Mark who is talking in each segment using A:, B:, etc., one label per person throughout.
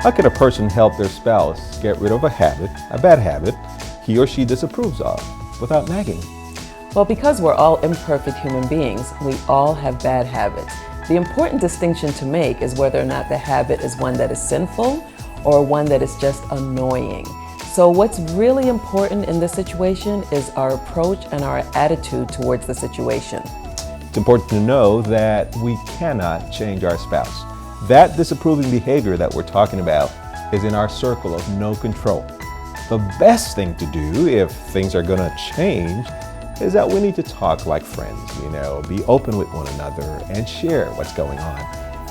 A: How can a person help their spouse get rid of a habit, a bad habit, he or she disapproves of, without nagging?
B: Well, because we're all imperfect human beings, we all have bad habits. The important distinction to make is whether or not the habit is one that is sinful or one that is just annoying. So, what's really important in this situation is our approach and our attitude towards the situation.
A: It's important to know that we cannot change our spouse. That disapproving behavior that we're talking about is in our circle of no control. The best thing to do if things are going to change is that we need to talk like friends, be open with one another and share what's going on.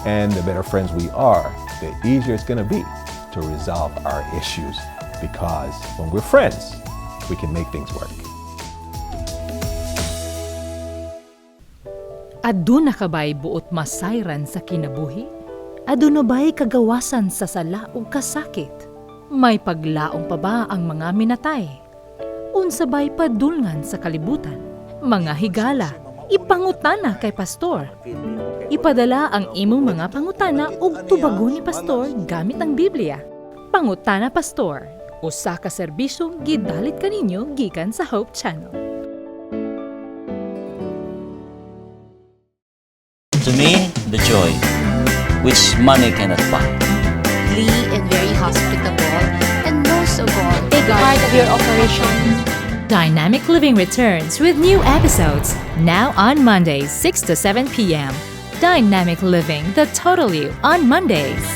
A: And the better friends we are, the easier it's going to be to resolve our issues, because when we're friends, we can make things work.
C: Aduna ka ba'y buot masayran sa kinabuhi? Aduna ba'y kagawasan sa sala ug kasakit? May paglaom pa ba ang mga minatay? Unsa ba'y padulngan sa kalibutan? Mga higala, ipangutana kay pastor. Ipadala ang imong mga pangutana ug tubagon ni pastor gamit ang Biblia. Pangutana Pastor, usa ka serbisyong gidalit kaninyo gikan sa Hope Channel.
D: To me, the joy, which money cannot buy.
E: And very hospitable, and most of all,
F: Big part of your operation.
C: Dynamic Living returns with new episodes now on Mondays, 6 to 7 p.m. Dynamic Living, the total you on Mondays.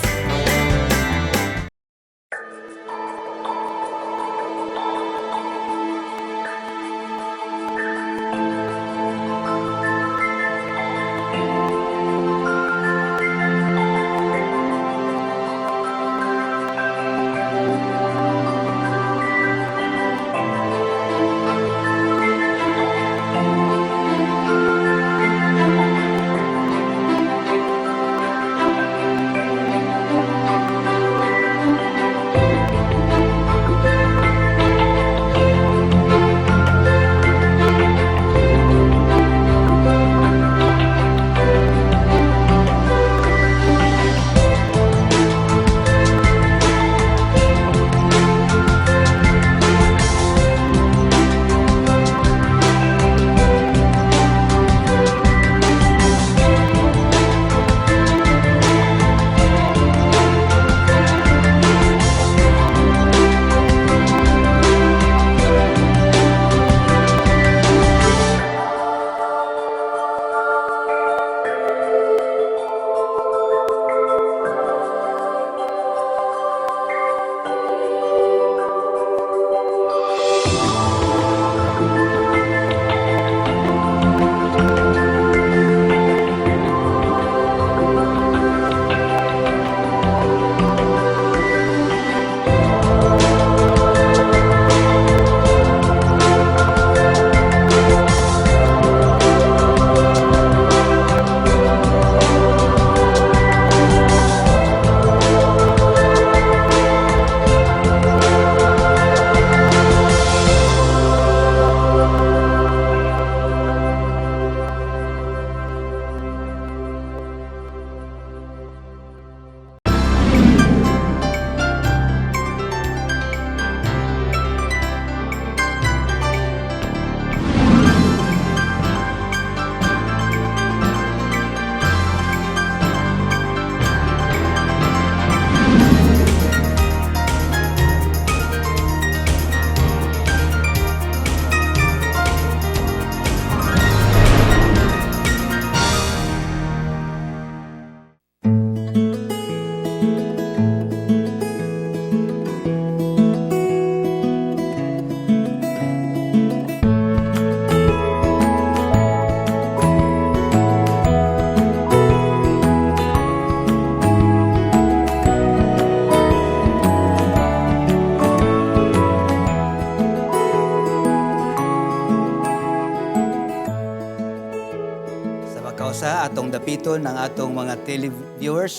G: Sa makausa, atong dapiton ang atong mga televiewers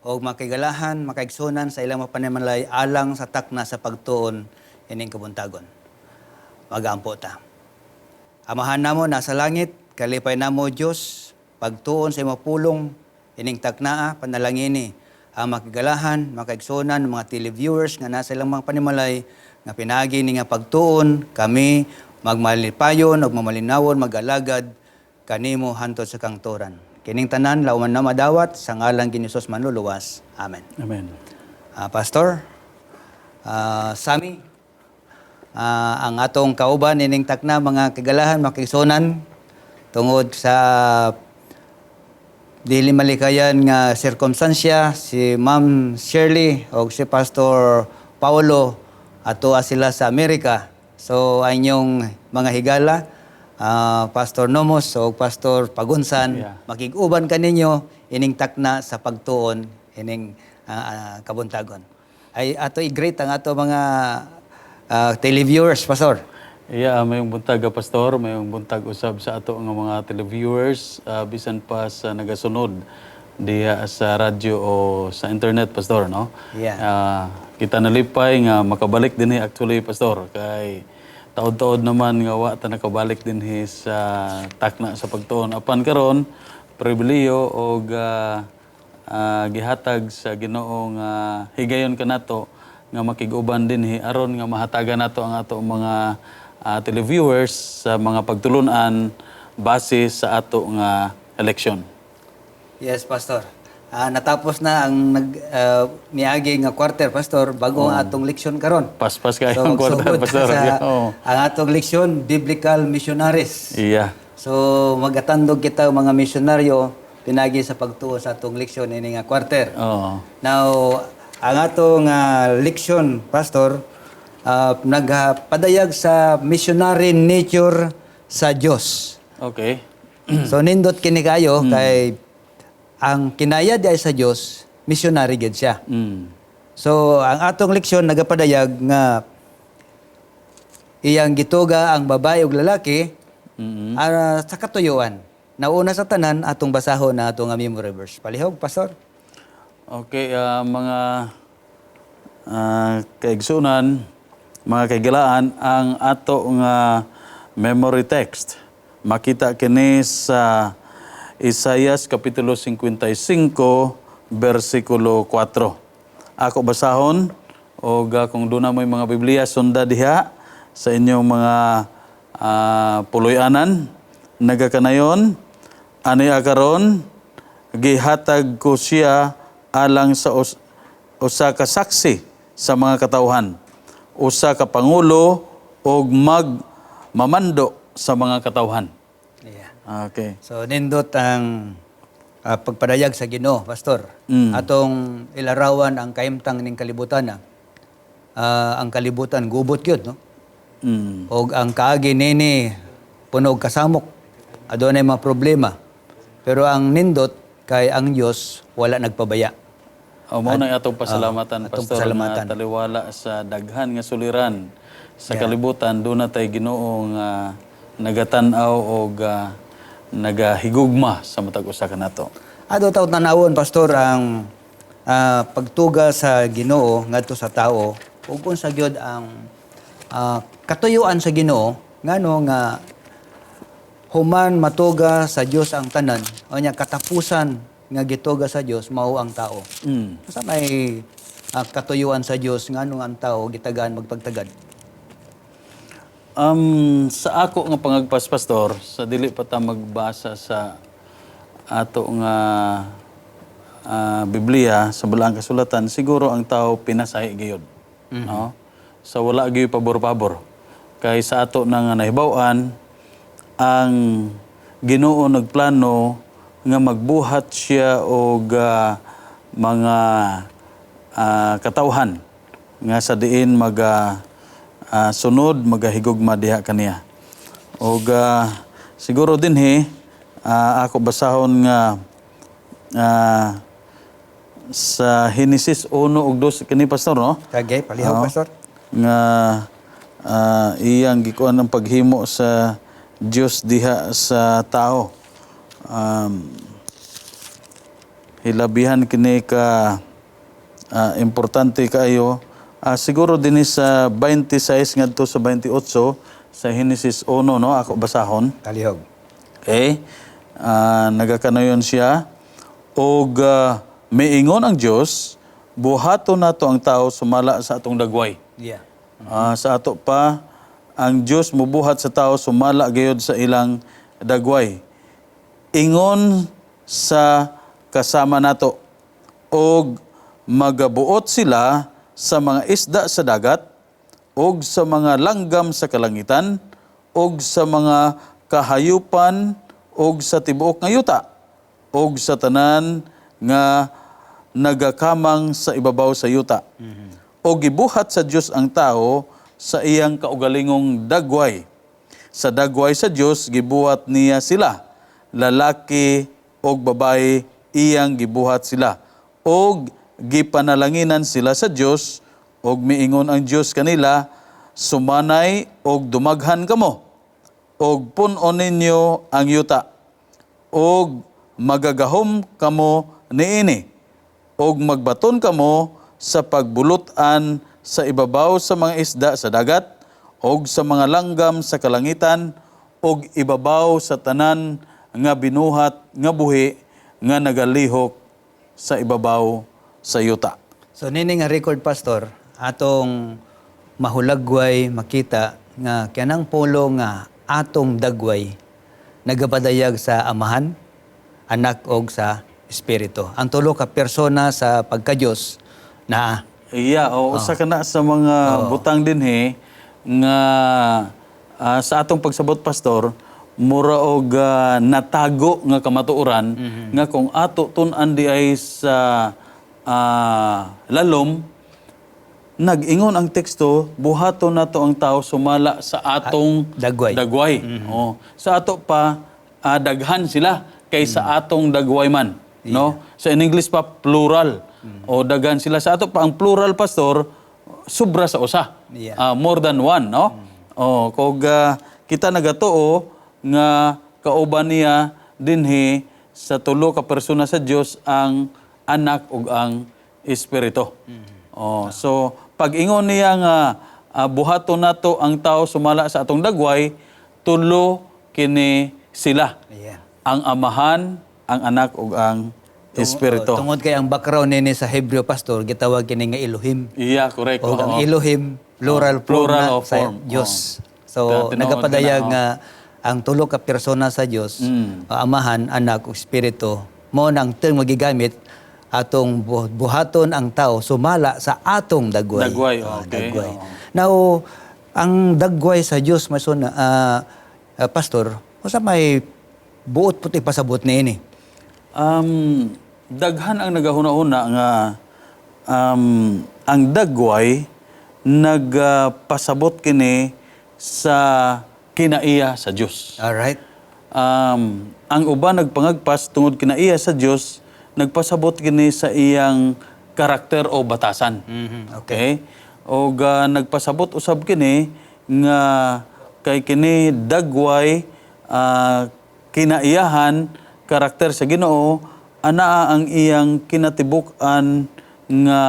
G: o makigalahan, makaigsunan sa ilang mapanimalay alang sa takna sa pagtuon ining kabuntagon. Magaampo ta. Amahan namo nasa langit, kalipay namo Dios, pagtuon sa imong pulong ining taknaa panalangini Ang makigalahan, makaigsunan, mga televiewers nga nasa ilang mga panimalay nga pinaagi ni nga pagtuon kami magmalipayon ug mamalinawon mag-alagad kanimo hantod sa kangturan. Kining tanan lauman na madawat sa ngalan ni Jesus manluluwas. Amen.
H: Amen.
G: Pastor, Sami, ang atong kauban ining takna, mga kagalahan, makigsunan, tungod sa dili malikayan nga sirkumstansya, si Ma'am Shirley o si Pastor Paulo, ato sila sa Amerika. So ang inyong mga higala, Pastor Nomos o Pastor Pagunsan, makig-uban kaninyo ining takna sa pagtuon ining kabuntagon. Ay ato i-greet ang ato mga televiewers, Pastor.
H: Iya, mayong buntag, Pastor, mayong buntag usab sa ato nga mga televiewers, bisan pa sa nagasunod diha sa radyo o sa internet, Pastor, no?
G: Yeah.
H: Kita nalipay nga makabalik dinhi actually, Pastor, kay taod-taod naman nga wa ta nakabalik dinhi sa takna sa pagtuon. Apan karon pribilehiyo og gihatag sa Ginoo nga higayon kanato nga makig-uban dinhi aron nga mahatagan nato ang ato mga televiewers sa mga pagtulunan base sa ato nga eleksyon.
G: Yes, Pastor. Natapos na ang nag niagi nga quarter, Pastor, bago ang atong leksyon karon.
H: Paspas kayo ang quarter,
G: magsugod ta
H: Pastor.
G: sa
H: Oo.
G: ang atong leksyon, Biblical Missionaries. So magatandog kita mga misyonaryo pinagi sa pagtuo sa atong leksyon ini nga quarter. Now, ang atong leksyon, Pastor, nagpadayag sa missionary nature sa Dios. So nindot kini kayo kay ang kinaya di ay sa Dios, missionary gid siya. So ang atong leksyon nagapadayag nga iyang gituga ang babae ug lalaki sa katuyuan. Nauna sa tanan atong basahon na atong nga memory verse. Palihog, Pastor.
H: Okay, mga kaigsunan, mga kaigilaan, ang ato nga memory text makita kini sa Isayas kapitulo 55 bersikulo 4. Ako basahon og kung duna mo'y mga Biblia, sunda diha sa inyong mga puloy-anan. Nagakanayon, ani akaron gihatag ko siya alang sa usa ka saksi sa mga katawhan, usa ka pangulo og magmamando sa mga katawhan. Okay.
G: So nindot ang pagpadayag sa Ginoo, Pastor. Atong ilarawan ang kahimtang ning kalibutan na. Ang kalibutan gubot gyud, no? Og ang kaagi nini puno og kasamok. Adunay mga problema. Pero ang nindot kay ang Dios wala nagpabaya.
H: O, mao na atong pasalamatan,
G: atong
H: Pastor,
G: pasalamatan.
H: nga taliwala sa daghan nga suliran sa kalibutan, doon na tay Ginoo nga nagatan-aw og nagahigugma sa matag usa kanato.
G: Ato taw tanawon, Pastor, ang pagtuga sa Ginoo ngadto sa tao ug unsa gyud ang katuyuan sa Ginoo ngano nga human matuga sa Dios ang tanan o nya katapusan nga gituga sa Dios mao ang tao. Sa may katuyuan sa Dios ngano ang tao gitagaan magpagtagad?
H: Sa ako nga pangagpas, Pastor, sa dili pa ta magbasa sa ato nga Biblia sa Balaang Kasulatan, siguro ang tao pinasahi gayud. No? Sa wala gyud pabor-pabor. Kay sa ato na nga nahibaw-an, ang Ginoo nagplano nga magbuhat siya og mga katawhan nga sa diin maga sunod magahigugma diha kaniya. Og siguro dinhi ako basahon nga sa Henesis 1 ug 2 kini, Pastor, no?
G: Kagay, palihog,
H: Oo.
G: Pastor.
H: Nga iyang gikuan ang paghimo sa Dios diha sa tao. Hilabihan kini ka importante kaayo. Siguro dinhi sa 26 ngadto sa 28 sa Henesis 1, no, ako basahon.
G: Palihog.
H: Okay? Nagakanayon siya og Miingon ang Dios, buhaton nato ang tao sumala sa atong dagway. Sa ato pa, ang Dios mubuhat sa tao sumala gayod sa ilang dagway. Ingon sa kasama nato, og magabuot sila sa mga isda sa dagat, og sa mga langgam sa kalangitan, og sa mga kahayupan, og sa tibuok nga yuta, og sa tanan nga nagakamang sa ibabaw sa yuta. Og gibuhat sa Dios ang tao sa iyang kaugalingong dagway. Sa dagway sa Dios gibuhat niya sila, lalaki og babae iyang gibuhat sila. Og gipanalanginan sila sa Dios, og miingon ang Dios kanila, sumanay og dumaghan kamo, og pun-on ninyo ang yuta, og magagahom kamo niini, og magbaton kamo sa pagbulutan sa ibabaw sa mga isda sa dagat, og sa mga langgam sa kalangitan, og ibabaw sa tanan nga binuhat nga buhi nga nagalihok sa ibabaw sa yuta.
G: So nini nga record, pastor, atong mahulagway makita nga kanang polo nga atong dagway nagapadayag sa Amahan, Anak og sa Espiritu. Ang tulo ka persona sa pagka-Dios na.
H: Iya, o usa ka na sa mga butang dinhi nga sa atong pagsabot, pastor, mura og natago nga kamatuoran nga kung ato tun-an di ay sa lalom, nag-ingon ang teksto, buhaton nato ang tao sumala sa atong
G: dagway.
H: Dagway. Oh. Sa ato pa, daghan sila kaysa atong dagway man, no? Sa in English pa, plural. O daghan sila sa ato pa, ang plural, pastor, sobra sa usa. More than one, no? Oh, kog kita nagatuo nga kauban niya dinhi sa tulo ka persona sa Dios, ang Anak ug ang Espiritu. Oh, so pag ingon niya nga buhaton nato ang tao sumala sa atong dagway, tulo kini sila. Ang Amahan, ang Anak ug ang Espiritu.
G: Oh, tungod kay ang background nini sa Hebreo, pastor, gitawag kini nga Elohim.
H: Iya, correct.
G: O ang Elohim, plural form
H: Plural
G: na
H: of
G: sa
H: form.
G: Dios. So
H: Tinuod
G: nagapadayag
H: ka na,
G: nga ang tulo ka persona sa Dios, Amahan, Anak ug Espiritu, mo nang term magigamit atong buhaton ang tao sumala sa atong dagway.
H: Dagway, okay.
G: Dagway. Now, ang dagway sa Dios mason, pastor, usa may buot puti pasabot niini?
H: Daghan ang nagahuna-huna nga ang dagway nagpasabot kini sa kinaiya sa Dios. Ang uban nagpangagpas tungod kinaiya sa Dios, nagpasabot kini sa iyang karakter o batasan. Okay? Og nagpasabot usab kini nga kay kini dagway, kinaiyahan, karakter sa Ginoo, anaa ang iyang kinatibuk-an nga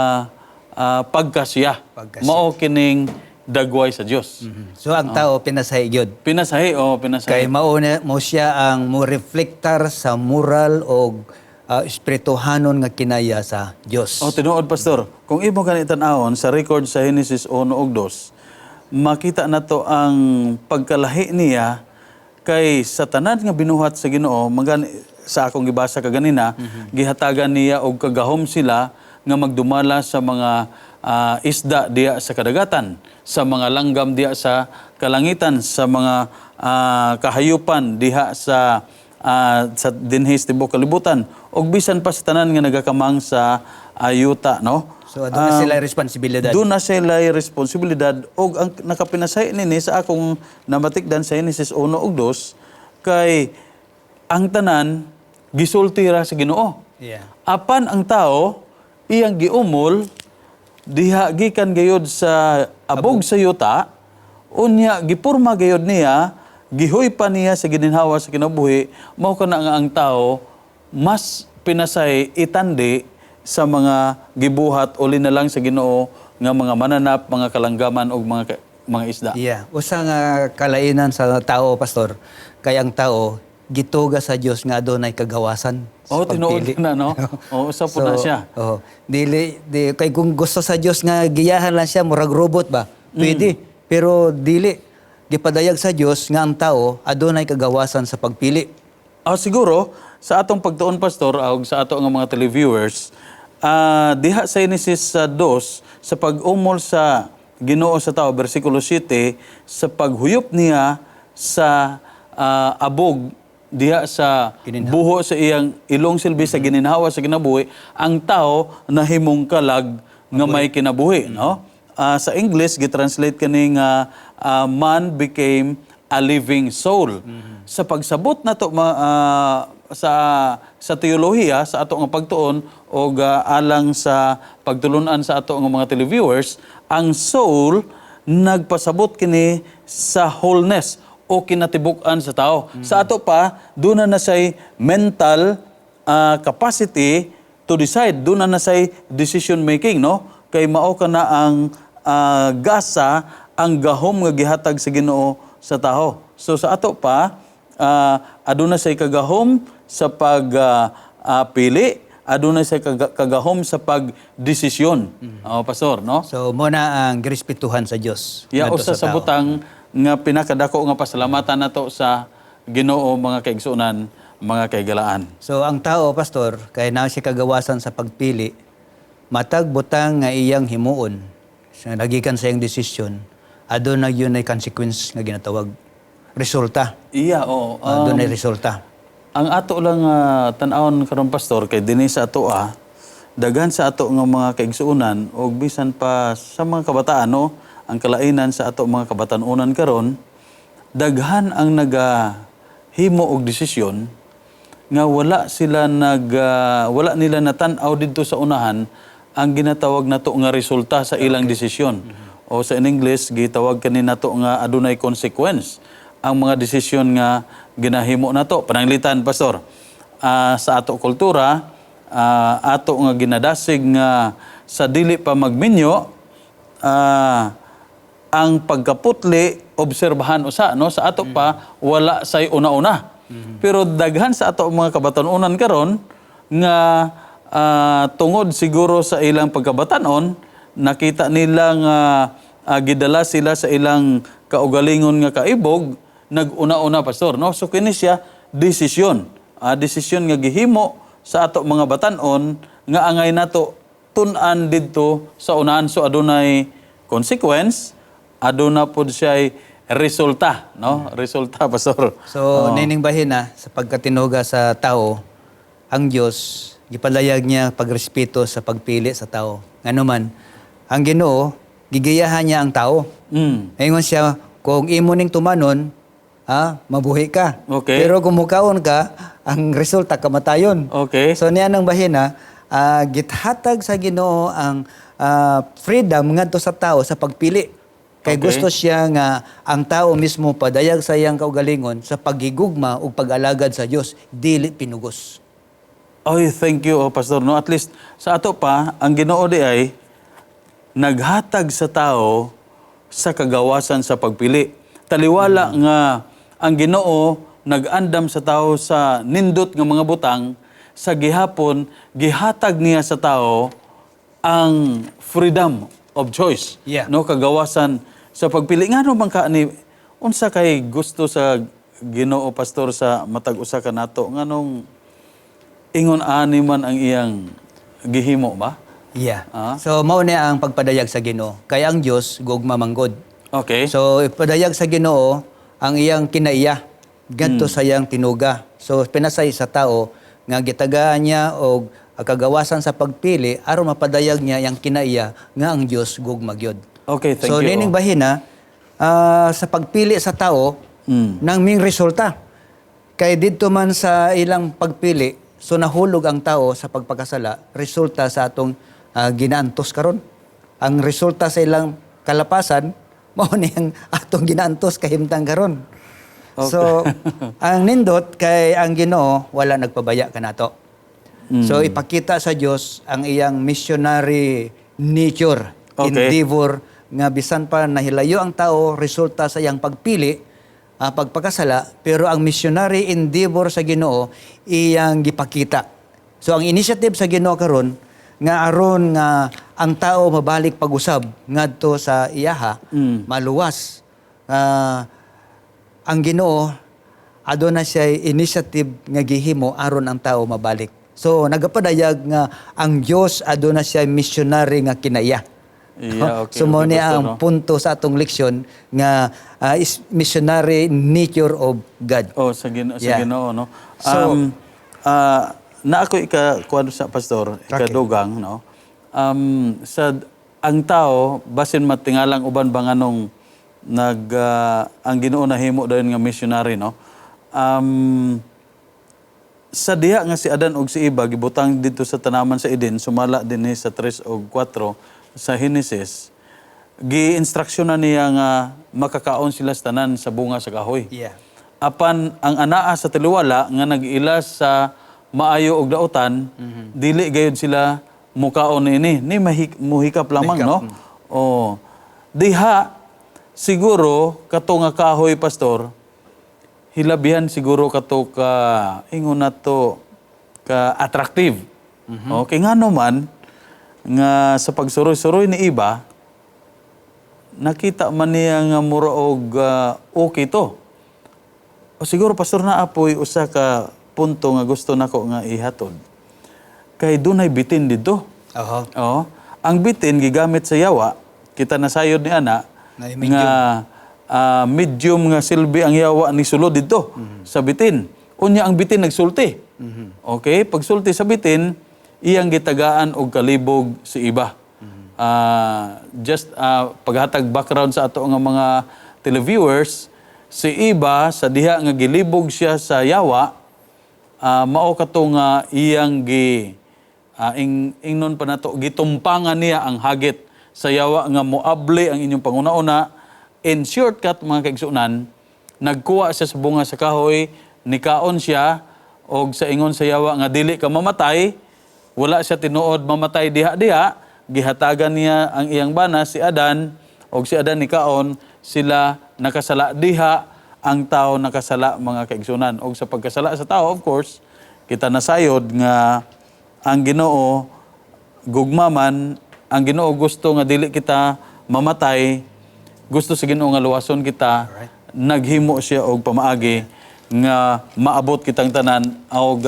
H: pagkasiya.
G: Pagkasiya.
H: Mao kining dagway sa Dios.
G: So ang tao pinasahi gyud.
H: Pinasahi, oh, pinasahi.
G: Kay mao na mo siya ang mo reflektar sa moral o espirituhanon nga kinaya sa Dios.
H: Oh, tinuod, pastor. Kung imo gani tan-awon sa record sa Genesis 1 ug 2, makita nato ang pagkalahi niya kay sa tanan nga binuhat sa Ginoo, magani sa akong gibasa kaganina, gihatagan niya og kagahom sila nga magdumala sa mga isda diya sa kadagatan, sa mga langgam diya sa kalangitan, sa mga kahayupan diha sa dinhi sa tibuok kalibutan ug bisan pa sa tanan nga nagakamang sa ayuta, no?
G: So aduna sila responsibilidad.
H: Doon na sila responsibilidad og ang nakapinasahi nini sa akong namatikdan sa Genesis 1 ug 2 kay ang tanan gisulti ra sa Ginoo. Apan ang tao iyang giumol diha gikan gayod sa abog sa yuta, unya gipurma gayod niya, gihoy pa niya sa gininhawa sa kinabuhi, mao kana nga ang tao mas pinasay itandi sa mga gibuhat uli na lang sa Ginoo nga mga mananap, mga kalanggaman ug mga isda.
G: Yeah. Usa nga kalainan sa tao, pastor, kay ang tao gituga sa Dios nga adunay kagawasan. Sa
H: Oh, tinuod
G: pagpili.
H: na, no? Oo, usa po na siya.
G: Oh, dili di kay kung gusto sa Dios nga giyahan lang siya murag robot ba? Pwede. Pero dili gipadayag sa Dios nga ang tao adunay kagawasan sa pagpili.
H: Siguro sa atong pagtuon, pastor, og sa ato nga mga televiewers, diha sa Genesis 2, sa pag-umol sa Ginoo sa tao, bersikulo 7, sa paghuyop niya sa abog diha sa buho sa iyang ilong, silbi sa gininhawa sa kinabuhi, ang tao nahimong kalag nga may kinabuhi, no? Sa English gitranslate kani nga "man became a living soul." Sa pagsabot nato sa teolohiya sa ato nga pagtuon og alang sa pagtulunan sa ato nga mga televiewers, ang soul nagpasabot kini sa wholeness o kinatibuk-an sa tao. Sa ato pa, duna na say mental capacity to decide, duna na say decision making, no? Kay mao ka na ang gasa, ang gahom nga gihatag sa Ginoo sa tao. So sa ato pa, aduna say kagahom sa pag pili, aduna say kagahom sa pagdesisyon. Oh, pastor, no?
G: So mo na ang girespetuhan sa Dios
H: Ya,
G: ngadto
H: usa sa
G: tao.
H: butang nga pinakadako nga pasalamatan nato sa Ginoo, mga kaigsuonan, mga kaigalaan.
G: So ang tao, pastor, kay naa siya kagawasan sa pagpili, matag butang nga iyang himuon, sa nagikan sa iyang desisyon, aduna gyud ay consequence nga ginatawag resulta.
H: Iya, oo.
G: Adunay resulta.
H: Ang ato lang tan-awon karon, pastor, kay dinhi sa ato daghan sa ato nga mga kaigsuonan og bisan pa sa mga kabataan, no, ang kalainan sa ato mga kabatan-onan karon, daghan ang nagahimo og desisyon nga wala nila natan-aw didto sa unahan ang ginatawag nato nga resulta sa ilang desisyon. O sa in English gitawag kani nato nga adunay consequence ang mga desisyon nga ginahimo nato. Pananglitan, pastor, sa ato kultura, ato nga ginadasig nga sa dili pa magminyo, ang pagkaputli obserbahan usa, no? Sa ato pa wala say una-una. Pero daghan sa ato mga kabatan-onan karon nga tungod siguro sa ilang pagkabatanon, nakita nila nga gidala sila sa ilang kaugalingon nga kaibog, nag-una-una, pastor, no? So kini siya desisyon, desisyon nga gihimo sa ato mga batanon nga angay nato tun-an didto sa unahan. So adunay consequence, aduna pod siya resulta, no? Resulta, pastor.
G: So nining bahina sa pagkatinuga sa tao, ang Dios gipalayag niya pagrespeto sa pagpili sa tao. Ngano man, ang Ginoo gigiyahan niya ang tao. Ingon siya, kung imo ning tumanon, mabuhi ka. Pero kung mukaon ka, ang resulta kamatayon. So niya nang bahina, githatag sa Ginoo ang freedom ngadto sa tao sa pagpili. Kay gusto siya nga ang tao mismo padayag sa iyang kaugalingon sa paggigugma ug pag-alagad sa Dios, dili pinugos.
H: Ay, thank you, oh, pastor, no? At least sa ato pa, ang Ginoo di ay naghatag sa tao sa kagawasan sa pagpili. Taliwala nga ang Ginoo nag-andam sa tao sa nindot nga mga butang, sa gihapon gihatag niya sa tao ang freedom of choice. No, kagawasan sa pagpili. Ngano man ka ni, unsa kay gusto sa Ginoo, pastor, sa matag usa ka nato, nganong ingon ani man ang iyang gihimo ba?
G: Yeah. So mao na ang pagpadayag sa Ginoo. Kay ang Dios gugma manggod. So ipadayag sa Ginoo ang iyang kinaiya ngadto sa iyang tinuga. So pinasay sa tao nga gitagaan niya og kagawasan sa pagpili aron mapadayag niya iyang kinaiya nga ang Dios gugma gyud.
H: Okay, thank
G: So
H: you.
G: nining bahina, sa pagpili sa tao nang ming resulta. Kay didto man sa ilang pagpili, so nahulog ang tao sa pagpakasala, resulta sa atong ginaantos karon. Ang resulta sa ilang kalapasan, mao ni ang atong ginaantos kahimtang karon. So ang nindot kay ang Ginoo wala nagpabaya kanato. So ipakita sa Dios ang iyang missionary nature, endeavor nga bisan pa nahilayo ang tao resulta sa iyang pagpili, pagpakasala, pero ang missionary endeavor sa Ginoo iyang gipakita. So ang initiative sa Ginoo karon nga aron nga ang tao mabalik pag-usab ngadto sa iyaha, maluwas. Ang Ginoo aduna siya initiative nga gihimo aron ang tao mabalik. So nagapadayag nga ang Dios aduna siya missionary nga kinaiya. So mao ni
H: Pastor,
G: ang
H: no?
G: punto sa atong leksyon nga is missionary nature of God.
H: Oh, sa Ginoo, no.
G: So,
H: Na ako ika kuan sa pastor, ikadugang, no. Sa ang tao basin matingalang uban ba nganong ang Ginoo nahimo dayon nga missionary, no. Sa diha nga si Adan og si Eva gibutang didto sa tanaman sa Eden, sumala dinhi sa 3 og 4 sa Genesis, gi-instruksyonan niya nga makakaon sila sa tanan sa bunga sa kahoy. Apan ang anaa sa taliwala nga nag-ila sa maayo og dautan, dili gayud sila mukaon niini ni muhikap lamang,
G: Muhikap,
H: no. Oh. Diha siguro kato nga kahoy, pastor, hilabihan siguro kato ka ingon nato ka attractive. Okay, ngano man nga sa pagsuroy-suroy ni Eva, nakita man niya nga mura og okay to. O siguro, pastor, na apoy usa ka punto nga gusto nako nga ihatod. Kay dunay bitin didto. Oo. Ang bitin gigamit sa yawa, kita nasayod ni ana
G: Na medium.
H: nga medium nga silbi ang yawa ni sulod didto sa bitin. Unya ang bitin nagsulti. Okay, pagsulti sa bitin, iyang gitagaan og kalibog si Eva. Just paghatag background sa ato nga mga televiewers, si Eva sa diha nga gilibog siya sa yawa, mao kato nga iyang gi ingnon pa nato gitumpangan niya ang hagit sa yawa nga moable ang inyong panguna-una. In shortcut, mga kaigsunan, nagkuha siya sa bunga sa kahoy, nikaon siya, og sa ingon sa yawa nga dili ka mamatay, wala siya tinuod mamatay diha-diha, gihatagan niya ang iyang bana si Adan, og si Adan nikaon, sila nakasala. Diha ang tao nakasala, mga kaigsunan. Og sa pagkasala sa tao, of course, kita nasayod nga ang Ginoo gugma man, ang Ginoo gusto nga dili kita mamatay, gusto sa Ginoo nga luwason kita. Naghimo siya og pamaagi nga maabot kitang tanan og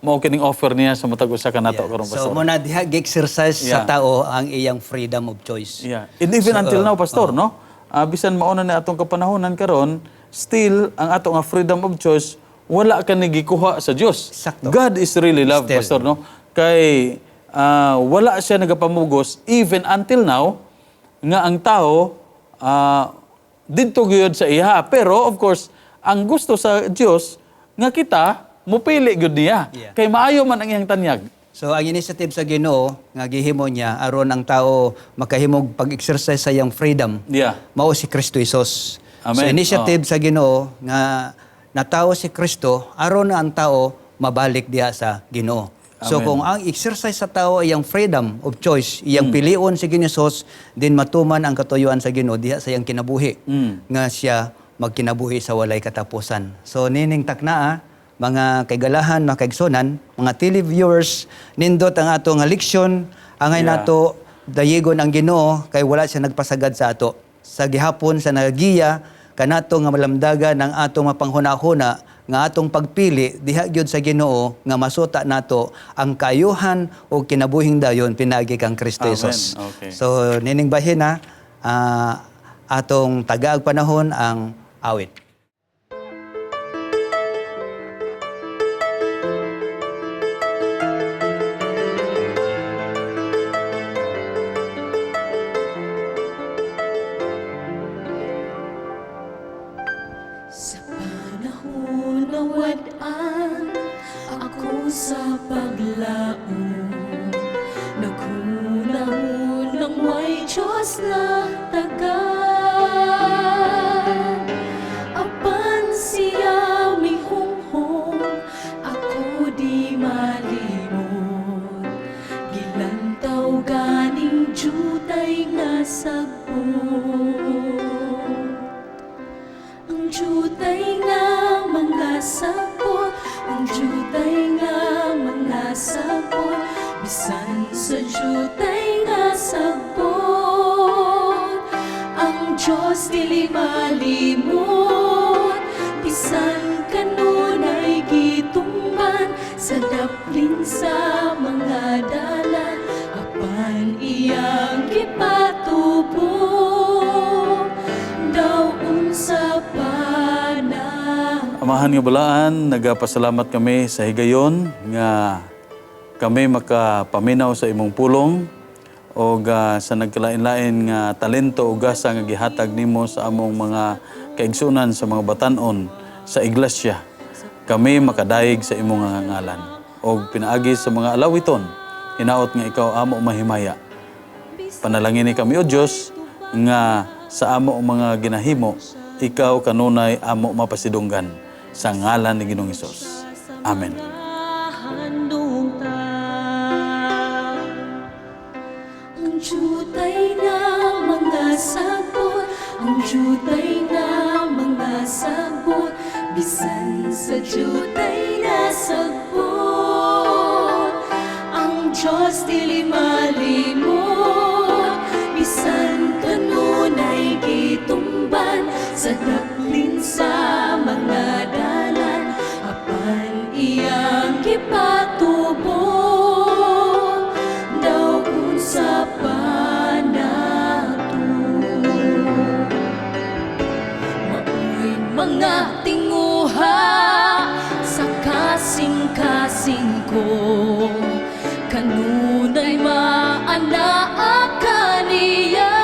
H: mao kining offer niya sa matag usa kanato karon,
G: So
H: pastor.
G: mao na diha gi-exercise sa tao ang iyang freedom of choice.
H: Yeah. And even until now, pastor, no? Bisan mauna na atong kapanahonan karon, still ang ato nga freedom of choice wala ka ni gikuha sa Dios. God is really love,
G: Still.
H: pastor, no? Kay wala siya nagapamugos even until now nga ang tao didto gyud sa iya. Pero of course, ang gusto sa Dios nga kita mupili gyud niya. Kay maayo man ang iyang tanyag.
G: So ang initiative sa Ginoo nga gihimo niya aron ang tao makahimog pag-exercise sa iyang freedom. Mao si Kristo Jesus.
H: Amen.
G: So initiative sa Ginoo nga natawo si Kristo aron ang tao mabalik diha sa Ginoo. So
H: Amen.
G: kung ang exercise sa tao ay ang freedom of choice, iyang pilion si Ginoo Jesus, din matuman ang katuyuan sa Ginoo diha sa iyang kinabuhi nga siya magkinabuhi sa walay katapusan. So nining taknaa, mga kaigalahan, mga kaigsonan, mga televiewers, nindot ang ato nga leksyon, angay nato dayigon ang Ginoo kay wala siya nagpasagad sa ato. Sa gihapon sa nagagiya kanato nga malamdagan ang atong mapanghuna-huna nga atong pagpili diha gyud sa Ginoo nga masuta nato ang kaayuhan o kinabuhing dayon pinaagi kang Kristo
H: Amen.
G: Jesus.
H: Okay.
G: So nining bahina atong tagaag panahon ang awit.
I: Sa panahon na wad-an ako sa paglaom, naghunahunang may Diyos na tagan. Apan siya mihunghong, ako di malimot. Gilantaw ganing jutay nga sagbot. Ang jutay nga mga sapot, ang jutay nga mga sapot. sa jutay nga sagbot, ang Diyos dili malimot. Bisan kanunay gitumban sa daplin sa mga dalan, apan iyang gipatubo daw unsa pa na.
H: Amahan nga balaan, nagapasalamat kami sa higayon nga kami makapaminaw sa imong pulong o sa nagkalain-lain nga talento o gasa nga gihatag nimo sa among mga kaigsunan sa mga batanon sa iglesia. Kami makadayeg sa imong nga ngalan og pinaagi sa mga alawiton, hinaot nga ikaw amo mahimaya. Panalangini kami, O Dios, nga sa amo mga ginahimo, ikaw kanunay amo mapasidunggan sa ngalan ni Ginoong Hesus. Amen.
I: Handungtan. Ang jutay nga mga sagbot, ang jutay nga mga sagbot, bisan sa jutay nga sagbot, ang Diyos dili malimot. Bisan kanunay gitumban sa daplin sa mga dalan, apan iyang gipatubo daw unsa pa nato. Maoy mga tinguha sa kasing-kasing ko, kanunay maanaa kaniya.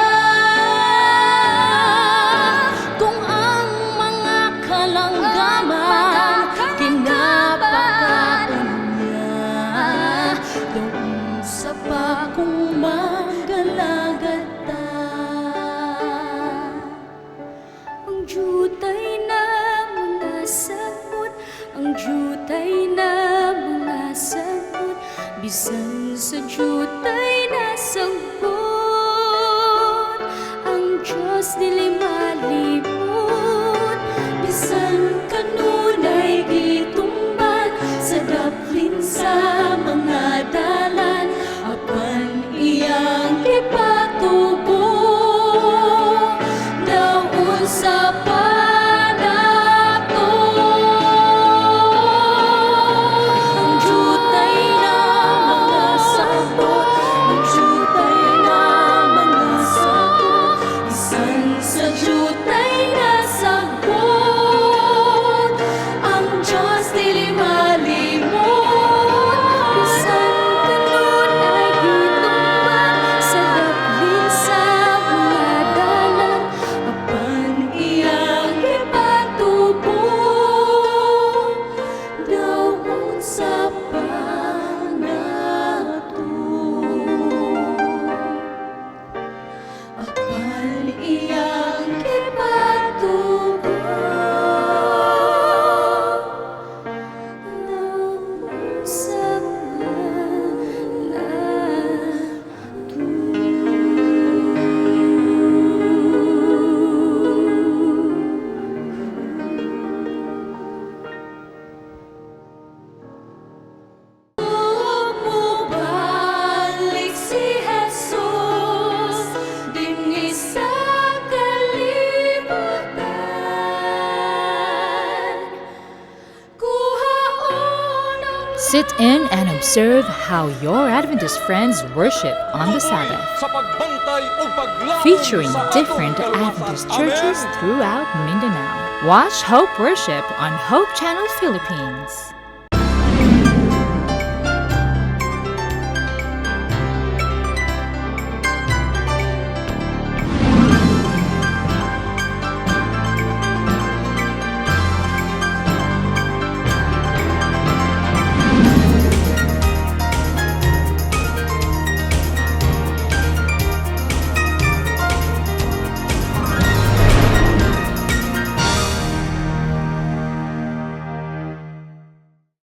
I: Kung ang mga kalanggaman kinapakaon niya, daw unsa pa kung magalagad ta.
J: Ang jutay na mga sagbot, ang jutay na mga sagbot, bisan sa jutay na sagbot, ang Diyos dili malimot.
I: Bisan kanunay gitumban sa daplin sa mga dalan, apan iyang gipatubo daw unsa pa nato. Ang jutay na mga sagbot, ang jutay na mga sagbot, bisan sa jutay na sagbot, ang Diyos dili malimot.
J: Bisan kanunay gitumban sa daplin sa mga dalan,
I: apan iyang gipatubo daw unsa pa nato. Apan iyang gipatubo
J: daw unsa pa nato.
I: Mubalik si Jesus dinhi sa kalibutan. Kuhaon ang
C: Sit in and observe how your Adventist friends worship on the Sabbath,
K: Sa pagbantay ug paglaom
C: featuring
K: sa atong
C: different
K: kaluwasan.
C: Adventist churches
K: Amen.
C: throughout Mindanao. Watch Hope Worship on Hope Channel Philippines.